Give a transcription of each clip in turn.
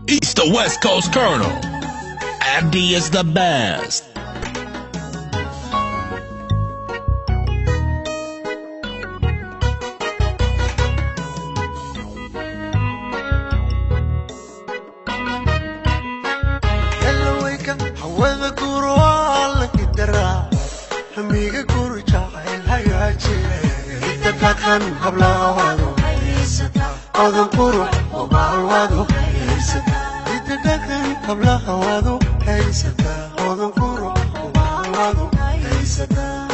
East to West Coast Colonel. Abdi is the best. Yallawayka hawada gurwaala idaraaco, hamiga guri jacayl hagaajiye. Inta dhaqan hablaawado odan qurux obaalwado inta dhaqan hablahawado haysataa odan qurux obaalwado haysataa.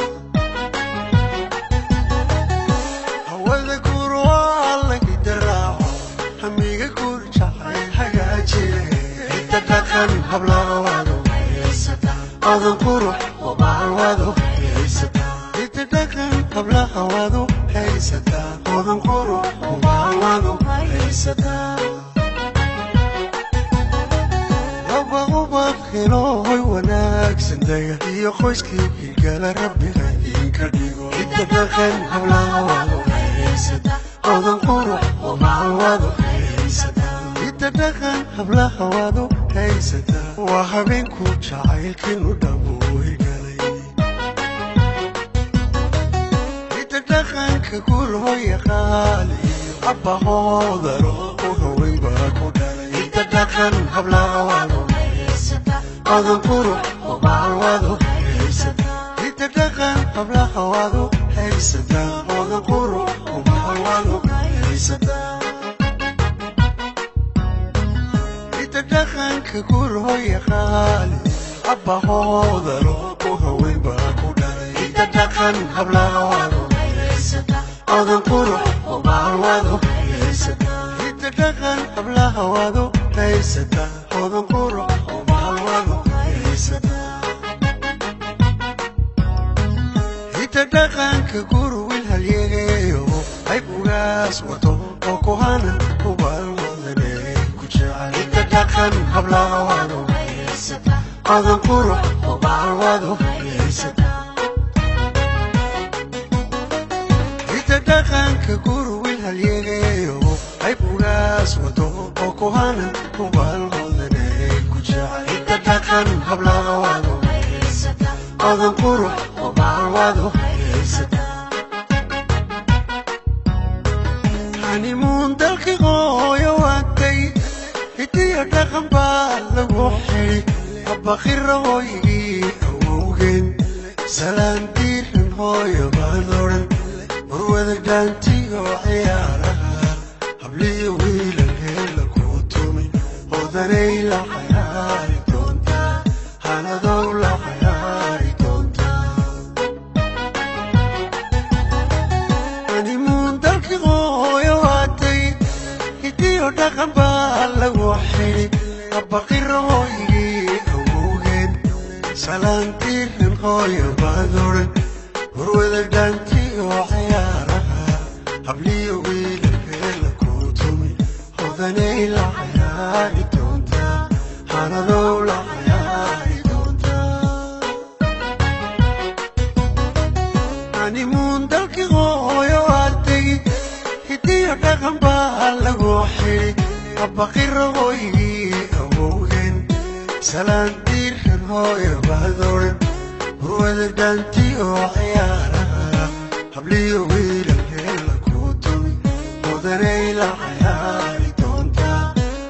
Hawada gurwaala idaraaco, hamiga guri jacayl hagaajiye. Inta dhaqan hablahawado odan qurux obaalwado inta dhaqan hablahawado haysataa odan qurux obaalwado haysataa. Laba ubad helo hoy wanaagsan daga iyo qoyskii hirgala rabbiga idinka dhigo. Inta dhaqan hablahawado odan qurux obaalwado inta dhaqan hablahawado haysataa. Waa habeenku jacaylkiinu dhamuu hirgalay. Inta dhaqanka gurhoya qaali iyo abbahoodaro u haweyn baa ku dhalay. Inta dhaqan hablahawado odan qurux obaalwado inta dhaqan hablahawado haysataa odan qurux obaalwado haysataa. Inta dhaqanka gurhoya qaali abbahoodaro u haweyn baa ku dhalay. Inta dhaqan hablahawado odan qurux obaalwado inta dhaqan hablahawado haysataa odan qurux obaalwado haysataa. Inta dhaqanka gurwil halyeeyo qayb ugaas wato oo kuhana ubaalwadane ku jecel. Inta dhaqan hablahawado odan qurux obaalwado inta dhaqanka gurwil halyeeyo qayb ugaas wato oo kuhana ubaalwadane ku jecel. Inta dhaqan hablahawado odan qurux obaalwado. Hanimuun dalki hooyo waatay, hidiyo dhaqan baa lagu xidhi. Abaqira hooygii awowgeen, salaan diiran hooyo baan odhan. Warwada dhaantiyo ciyaaraha habliyo wiilal heela ku tumay, odanay la cayaari doontaa, hanadow la cayaari doontaa. Hanimuun dalki hooyo waatay, hidiyo dhaqan baa lagu xidhi. Abaqira hooygii awowgeen, salaan diiran hooyo baan odhan. Warwada dhaantiyo ciyaaraha habliyo wiilal heela ku tumay, hodanay la cayaari doontaa, hanadow la cayaari doontaa. Hanimuun dalki hooyo waatay, hidiyo dhaqan baa lagu xidhi. Abaqira hooygii awowgeen, salaan diiran hooyo baad odhan. Warwada dhaantiyo ciyaaraha habliyo wiilal heela ku tumay, hodanay la cayaari doontaa,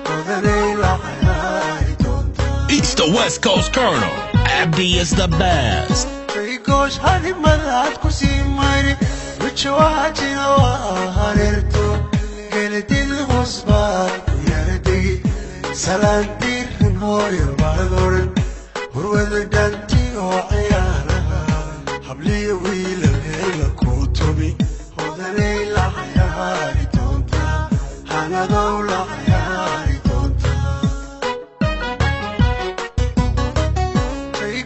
hodanay la cayaari doontaa. East to West Coast Colonel. Abdi is the best. Goosh hadimadaad ku sii mari wijawaajina waa hareerto geladid hoosbaad ku yaradegi. Salaan diiran hooyo baad odhan. Warwada dhaantiyo ciyaaraha habliyo wiilal heela ku tumi, hodanay la cayaari doontaa, hanadow la cayaari doontaa.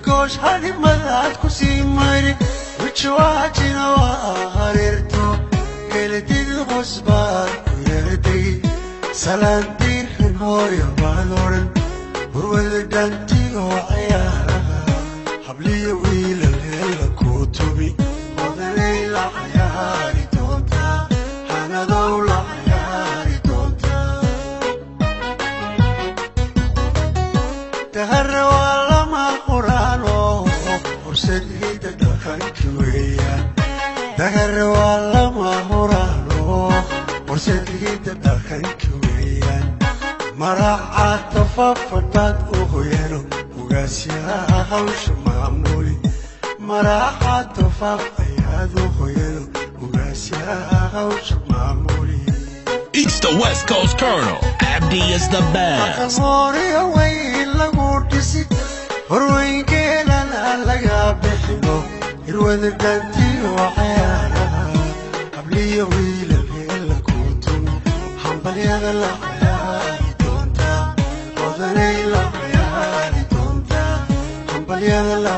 Goosh hadimadaad ku sii mari wijawaajina waa hareerto geladid hoosbaad ku yaradegi. Salaan diiran hooyo baad odhan. Warwada dhaantiyo ciyaaraha habliyo wiilal heela ku tumi, hodanay la cayaari doontaa, hanadow la cayaari doontaa. Dahare waa lama quraano, horseedida dhaqanka weeyaan. Dahare waa lama huraano, horseedida dhaqanka weeyaan. Maraca tafafadaad u hoyano, ugaasyaha hawsha maamuli. Maraca tafaaf ayaad u hoyano, ugaasyaha hawsha maamuli. East to West Coast Colonel. Abdi is the best. Aqalmooriyo weyn lagu dhisi, horweyngeelana laga bixino, hirwada dhaantiyo cayaaraha, habliyo wiilal heella kuutun, hambalyada la cayaari doontaa, odanay la cayaari doontaa, hambalyada la